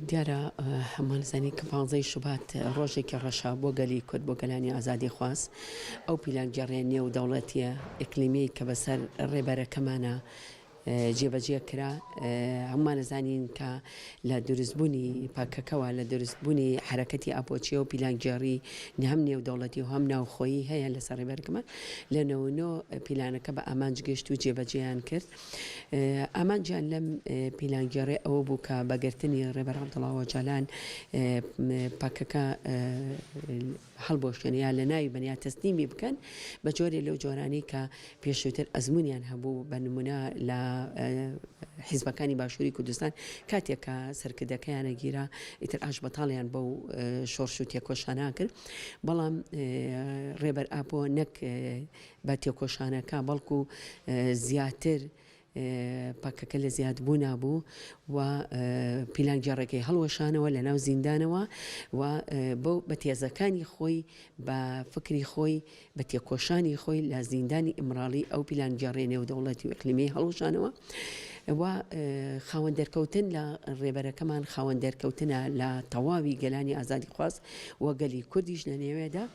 دیارە هەمووان زانین کە پانزەی شوبات ڕۆژێکی ڕەشە بۆ گەلی کورد، بۆ گەلانی ئازادیخواز. ئەو پیلانگێڕییە نێودەوڵەتییە ئیقلیمیەی کە بەسەر ڕێبەرەکەمانا جێبەجێ کرا، هەموومان ئەزانین کە لە دروستبوونی پەکەکەوە، لە دروستبوونی حەرەکەتی ئاپۆچییەوە پیلانگێڕی هەم نێودەوڵەتی و هەم ناوخۆیی هەیە لەسەر ڕێبەرەکەمان. لە 99 پیلانەکە بە ئامانج گەیشت و جێبەجێیان کرد. ئامانجیان لەم پیلانگێڕیە ئەوە بوو کە بە گرتنی ڕێبەر عەبدوڵا ئۆجالان پەکەکە هەڵبوەشێنن یا لەناوی بەن یا تەسلیمی بکەن بە جۆرێ لەو جۆرانەی کە پێشووتر ئەزموونیان هەبوو بە نمونە لە حیزبەکانی باشووری کوردستان کاتێک کە سەرکردەکەیانە گیرا ئیتر ئاش بەتاڵیان بەو شۆڕش و تێکۆشانە کرد بەڵام ڕێبەر ئاپۆ نەک بە تێکۆشانەکە، بەڵکو زیاتر پەکەکە لە زیادبوونا بوو و پیلانگێڕەکەی هەڵوەشانەوە لە ناو زیندانەوە و بەو بە تێزەکانی خۆی بە فکری خۆی بە تێکۆشانی خۆی لە زیندانی ئیمراڵی ئەو پیلانگێڕیە نێودەوڵەتی و ئیقلیمیەی هەڵوەشانەوە و خاوەن دەرکەوتن لە ڕێبەرەکەمان خاوەن دەرکەوتنە لە تەواوی گەلانی ئازادیخواز و گەلی کوردیش لە نێوێدا.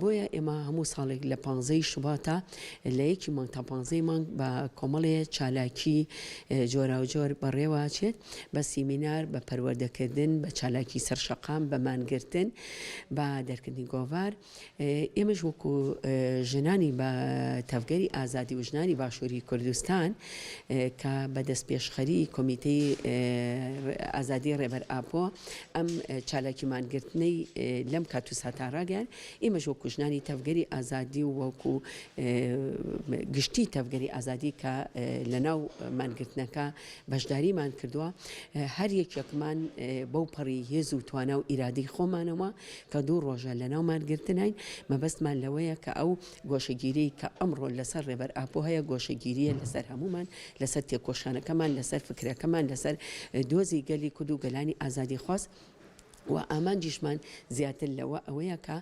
بۆیە ئێمە هەموو ساڵێک لە پانزەی شوباتا لە یەکی مانگ تا پانزەی مانگ بە کۆمەڵێ چالاکی جۆراوجۆر بەڕێوەچێت بە سیمینار بە پەروەردەکردن بە چالاکی سەر شەقام بە مانگرتن بە دەرکردنی گۆڤار ئێمەش وەکو ژنانی بە تەڤگەری ئازادی و ژنانی باشووری کوردستان کە بە دەستپێشخەری کۆمیتەی ئازادی ڕێبەر ئاپۆ ئەم چالاکی مانگرتنەی لەم کات و ساتە ڕاگەیاند، ئێمەش وەکو ژنانی تەڤگەری ئازادی و وەکو گشتی تەڤگەری ئازادی کە لەناو مانگرتنەکە بەشداریمان کردووە، هەر یەکێکمان بەو پەڕی هێز و توانا و ئیرادەی خۆمانەوە کە دوو ڕۆژە لەناو مانگرتناین، مەبەستمان لەوەیە کە ئەو گۆشەگیریەی کە ئەمڕۆ لەسەر ڕێبەر ئاپۆ هەیە، گۆشەگیرییە لەسەر هەموومان، لەسەر تێکۆشانەکەمان، لەسەر فکرەکەمان، لەسەر دۆزی گەلی کورد و گەلانی ئازادیخواز و ئامانجیشمان زیاتر لەوە ئەوەیە کە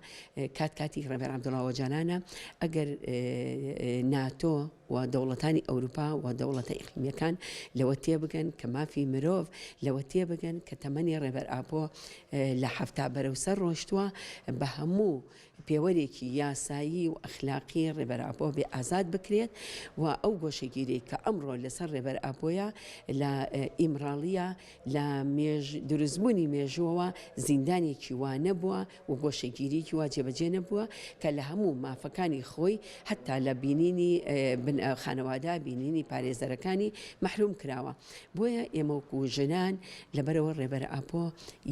کات کاتی ڕێبەر عەبدوڵا ئۆجالانە، ئەگەر ناتۆ و دەوڵەتانی ئەوروپا و دەوڵەتە ئیقلیمیەکان لەوە تێبگەن کە مافی مرۆڤ لەوە تێبگەن کە تەمەنی ڕێبەر ئاپۆ لە 70 بەرەو سەر ڕۆیشتووە بە هەموو پێوەرێکی یاسایی و ئەخلاقی ڕێبەر ئاپۆ بێ ئازاد بکرێت و ئەو گۆشەگیریەی کە ئەمڕۆ لەسەر ڕێبەر ئاپۆیە لە ئیمراڵیە لە مێژ دروستبوونی مێژووەوە زیندانێکی وا نەبووە و گۆشەگیریەکی وا جێبەجێ نەبووە کە لە هەموو مافەکانی خۆی هەتا لە بینینی بن خانەوادە بینینی پارێزەرەکانی مەحروم کراوە بۆیە ئێمە وەکو ژنان لەبەرئەوە ڕێبەر ئاپۆ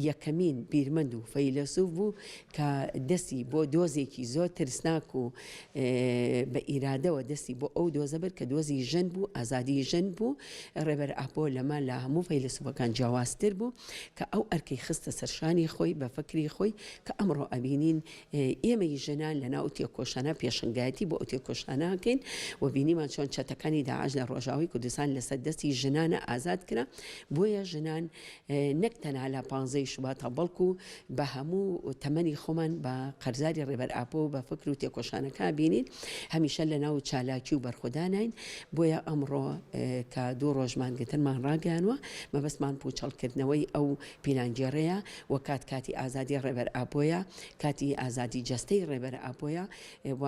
یەکەمین بیرمەند و فەیلەسوف بوو کە دەستی بۆ دۆزێکی زۆر ترسناک و بە ئیرادەوە دەستی بۆ ئەو دۆزە برد کە دۆزی ژن بوو، ئازادی ژن بوو، ڕێبەر ئاپۆ لەمە لە هەموو فەیلەسوفەکان جیاوازتر بوو کە ئەو ئەرکەی خستە سەر شانی خۆی بە فکری خۆی کە ئەمڕۆ ئەبینین ئێمەی ژنان لە ناو ئەو تێکۆشانە پێشەنگایەتی بۆ ئەو تێکۆشانە ئەکەین و بینیمان چۆن چەتەکانی داعش لە ڕۆژاوای کوردستان لەسەر دەستی ژنانە ئازاد کرا بۆیە ژنان نەک تەنها لە پانزەی شوباتا بەڵکو بە هەموو تەمەنی خۆمان بە قەرزاری ڕێبەر ئاپۆ و بە فکر و تێکۆشانەکە بینین هەمیشە لە ناو چالاکی و بەرخۆدانین بۆیە ئەمڕۆ کە دوو ڕۆژ مانگرتنمان ڕاگەیانوە مەبەستمان پوچەڵکردنەوەی ئەو پیلانگێڕەیە و کات کاتی ئازادی ڕێبەر ئاپۆیە کاتی ئازادی جەستەی ڕێبەر ئاپۆیە و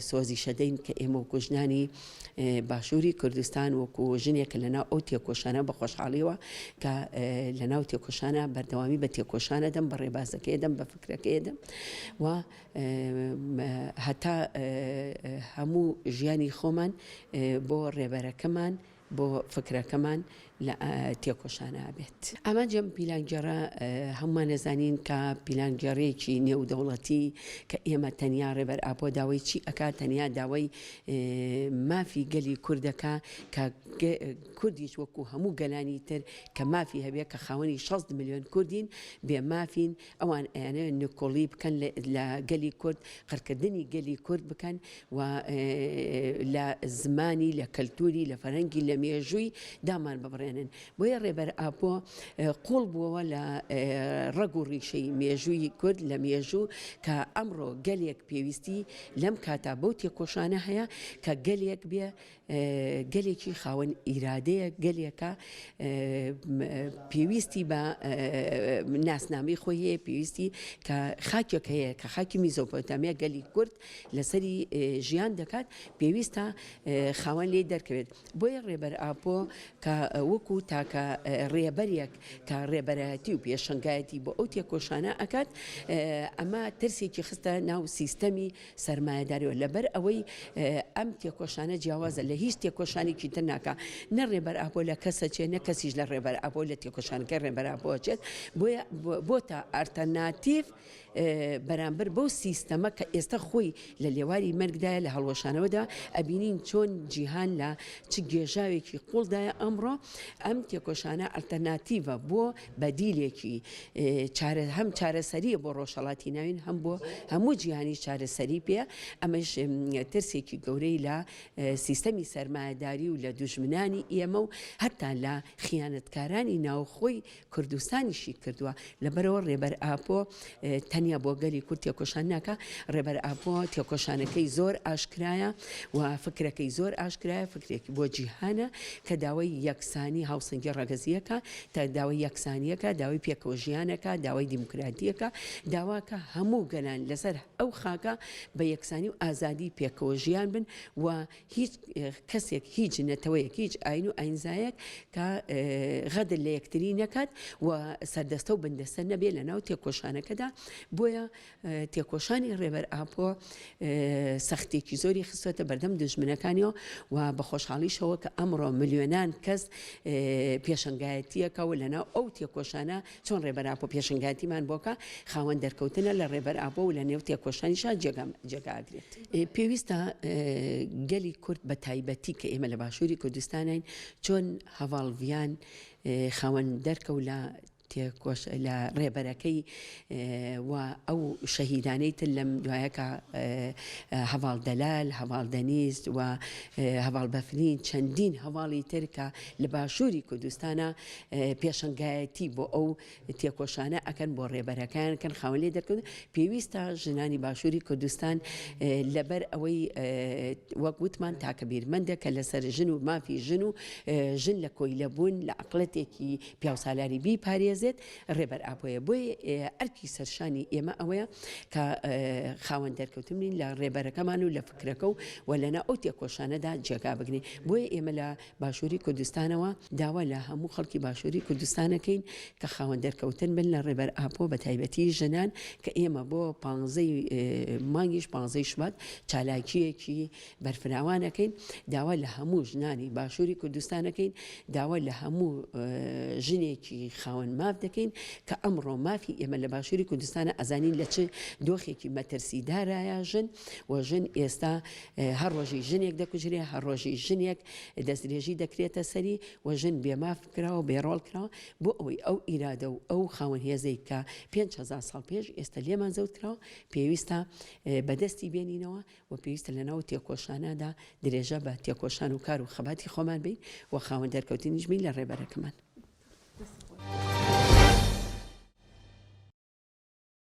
سۆزیشەدەین کە ئێمە وەکو ژنانی باشووری کوردستان وەکو ژنێک کە لەناو ئەو تێکۆشانە بە خۆشحاڵیەوە کە لەناو تێکۆشانە بەردەوامی بە تێکۆشانە دەم بە ڕێبازەکەی دەم بە فکرەکەی دەم و هەتا هەموو ژیانی خۆمان بۆ ڕێبەرەکەمان بۆ فکرەکەمان لە تێکۆشانا بێت. ئامانجی ئەم پیلانگێڕە هەموومان ئەزانین کە پیلانگێڕیەکی نێودەوڵەتی کە ئێمە تەنیا ڕێبەر ئاپۆ داوای چی ئەکا تەنیا داوای مافی گەلی کوردەکا کە کوردیش وەکو هەموو گەلانی تر کە مافی هەبێ کە خاوەنی 60 ملیۆن کوردین بێ مافین ئەوان ئەیانەوێت نکۆڵی بکەن لە گەلی کورد، قڕکردنی گەلی کورد بکەن و لە زمانی، لە کەلتوری، لە فەرهەنگی، لە مێژووی دامان ببڕێنن. بڕوخێنن. بۆیە ڕێبەر ئاپۆ قوڵ بووەوە لە ڕەگ و ڕیشەی مێژووی کورد لە مێژوو کە ئەمڕۆ گەلێک پێویستی لەم کاتە بەو تێکۆشانە هەیە کە گەلێک بێ گەلێکی خاوەن ئیرادەیە گەلێکە پێویستی بە ناسنامەی خۆی هەیە پێویستی کە خاکێک هەیە کە خاکی میزۆپۆتامیا گەلی کورد لەسەری ژیان دەکات پێویستە خاوەن لێی دەرکەوێت بۆیە ڕێبەر ئاپۆ کە وەکو تاکە ڕێبەرێک کە ڕێبەرایەتی و پێشەنگایەتی بۆ ئەو تێکۆشانە ئەکات ئەمە ترسێکی خستە ناو سیستەمی سەرمایەداریەوە لەبەر ئەوەی ئەم تێکۆشانە جیاوازە لە هیچ تێکۆشانێکی تر ناکا نە ڕێبەر ئاپۆ لە کەس ئەچێ نە کەسیش لە ڕێبەر ئاپۆ لە تێکۆشانەکەی ڕێبەر ئاپۆ ئەچێت بۆیە بۆتە ئەرتەرناتیڤ بەرامبەر بەو سیستەمە کە ئێستا خۆی لە لێواری مەرگدایە لە هەڵوەشانەوەدا ئەبینین چۆن جیهان لە چ گێژاوێکی قوڵدایە ئەمڕۆ ئەم تێکۆشانە ئەلتەرناتیڤە بۆ بەدیلێکی چارە هەم چارەسەریە بۆ ڕۆژهەڵاتی ناوین هەم بۆ هەموو جیهانی چارەسەری پێ ئەمەش ترسێکی گەورەی لە سیستەمی سەرمایەداری و لە دوژمنانی ئێمە و هەتا لە خیانەتکارانی ناوخۆی کوردستانیشی کردووە، لەبەرئەوە ڕێبەر ئاپۆ تەنیا بۆ گەلی کورد تێکۆشان ناکا، ڕێبەر ئاپۆ تێکۆشانەکەی زۆر ئاشکرایە و فکرەکەی زۆر ئاشکرایە، فکرێکی بۆ جیهانە کە داوای یەکسانی هاوسەنگی ڕەگەزییەکە، تا داوای یەکسانییەکە، داوای پێکەوە ژیانەکە، داوای دیموکراتییەکە، داواکە هەموو گەلان لەسەر ئەو خاکە بە یەکسانی و ئازادی پێکەوە ژیان بن و هیچ کەسێک، هیچ نەتەوەیەک، هیچ ئاین و ئاینزایەک کە غەدر لە یەکتری نەکات و سەردەستە و بندەستە نەبێت لەناو تێکۆشانەکەدا، بۆیە تێکۆشانی ڕێبەر ئاپۆ سەختێکی زۆری خستووەتە بەردەم دوژمنەکانیەوە و بە خۆشحاڵیشەوە کە ئەمڕۆ ملیۆنان کەس پێشەنگایەتییەکە و لەناو ئەو تێکۆشانە چۆن ڕێبەر ئاپۆ پێشەنگایەتیمان بۆ کا، خاوەن دەرکەوتنە لە ڕێبەر ئاپۆ و لە نێو تێکۆشانیشا جێگا جێگا ئەگرێت. پێویستە گەلی کورد بە تایبەتی کە ئێمە لە باشووری کوردستانین چۆن هەڤاڵ ڤیان خاوەن دەرکەو لە تێکۆش لە ڕێبەرەکەی و ئەو شەهیدانەی تر لەم دوایە کە هەڤاڵ دەلال، هەڤاڵ دەنیز و هەڤاڵ بەفرین چەندین هەڤاڵی تر کە لە باشووری کوردستانە پێشەنگایەتی بۆ ئەو تێکۆشانە ئەکەن بۆ ڕێبەرەکەیان کەن خاوەن لێ دەرکەوتن پێویستە ژنانی باشووری کوردستان لەبەر ئەوەی وەک وتمان تاکە بیرمەندە کە لەسەر ژن و مافی ژن و ژن لە کۆیلە بوون لە عقلەتێکی پیاوسالاری بیپارێزێت ڕێبەر ئاپۆیە بۆیە ئەرکی سەرشانی ئێمە ئەوەیە کە خاوەن دەرکەوتن بین لە ڕێبەرەکەمان و لە فکرەکە و و لەنا ئەو تێکۆشانەدا جێگا بگرین بۆیە ئێمە لە باشووری کوردستانەوە داوا لە هەموو خەڵکی باشووری کوردستان ئەکەین کە خاوەن دەرکەوتن بن لە ڕێبەر ئاپۆ بە تایبەتی ژنان کە ئێمە بۆ پانزەی مانگیش پانزەی شوبات چالاکییەکی بەرفراوان ئەکەین داوا لە هەموو ژنانی باشووری کوردستان ئەکەین داوا لە هەموو ژنێکی خاوەن ماف دەکەین کە ئەمڕۆ مافی ئێمە لە باشووری کوردستانە ئەزانین لە چ دۆخێکی مەترسیدارایە ژن و ژن ئێستا هەر ڕۆژی ژنێک دەکوژرێ، هەر ڕۆژی ژنێک دەستدرێژی دەکرێتە سەری و ژن بێ ماف کراوە، بێ ڕۆڵ کراوە، بۆ ئەوەی ئەو ئیرادە و ئەو خاوەن هێزەی کە 5000 ساڵ پێش ئێستا لێمان زەوت کراوە، پێویستە بەدەستی بێنینەوە و پێویستە لەناو تێکۆشانەدا درێژە بە تێکۆشان و کار و خەباتی خۆمان بەین و خاوەن دەرکەوتنیش بین لە ڕێبەرەکەمان.